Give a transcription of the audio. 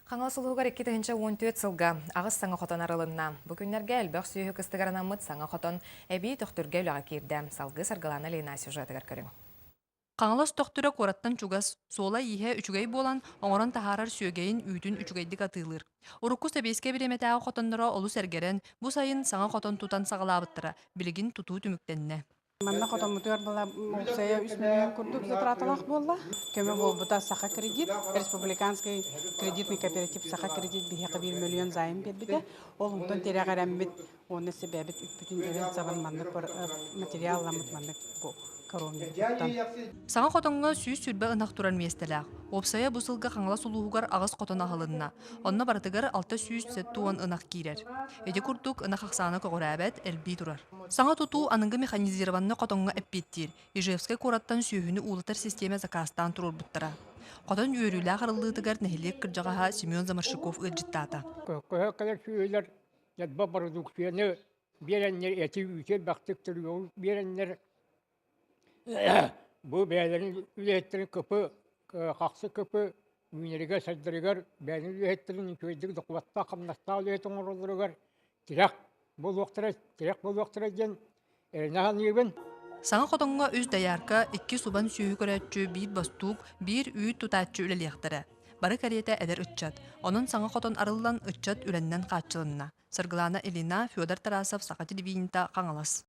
Хаҥалас улууһугар 2014 сылга аҕыс саҥа хотон арылынна. Бу күннэргэ элбэх сүөһү кыстыгар анаммыт саҥа хотон эбии Төхтүргэ үлэҕэ киирдэ. Салгыы Саргылаана Ильина сюжетыгар көрүҥ. Хаҥалас Төхтүрэ куораттан чугас, суола-ииһэ үчүгэй буолан, оҥорон таһаарар сүөгэйин, үүтүн үчүгэйдик атыылыыр. Урукку сэбиэскэй бириэмэтээҕи хотонноро олус эргэрэн, бу сайын саҥа хотон тутан саҕалаабыттара, билигин тутуу түмүктэннэ. Манна хотоммутугар была уопсайа үс миллион курдук затраталаах буолла. Көмө буолбута Саха кредит, республиканский кредитный кооператив Саха кредит биһиэхэ биир миллион займ биэрбитэ. Ол онтон тирэҕирэммит уонна себебит үппүтүн эбэн сабан маннык материалламмыт маннык бу коровниктан. Саҥа хотоҥҥо 120 ынах турар миэстэлээх. Уопсайа бу сылга Хаҥалас улууһугар аҕыс хотон аһылынна. Онно барытыгар 670 ынах киирэр. Ити курдук ынах ахсаана көҕүрээбэт, элбии турар. Саҥа тутуу аныгы механизированнай хотоҥҥо эппиэттиир. Ижевскэй куораттан сүөһүнү уулатар систиэмэ сакаастаан туруорбуттара. Хотон үөрүүлээх арыллыытыгар нэһилиэк кырдьаҕаһа Семен Заморщиков ыалдьыттаата. Көһө кэлэр сүөһүлэр элбэх бородууксуйаны биэрэннэр, эти үүтү элбэхтик төрүөҕү биэрэннэр бу бэйэлэрин үлэһиттэрин КП хахсы КП үүнэригэр сайдарыгар бэйэлэрин үлэһиттэрин үчүгэйдик дохуоттаах хамнастаах үлэһит оҥороллоругар тирэх буолуохтара тирэх буолуохтара диэн эрэнэ саныыбын. Саҥа хотоҥҥо үс доярка, икки субан сүөһү көрөөччү, биир бостуук, биир үүт тутааччы үлэлиэхтэрэ. Бары кэриэтэ эдэр ыччат. Онон саҥа хотон арыллан, ыччат үлэннэн хааччылынна. Саргылаана Ильина, Федор Тарасов, Саха телевидениета, Хаҥалас.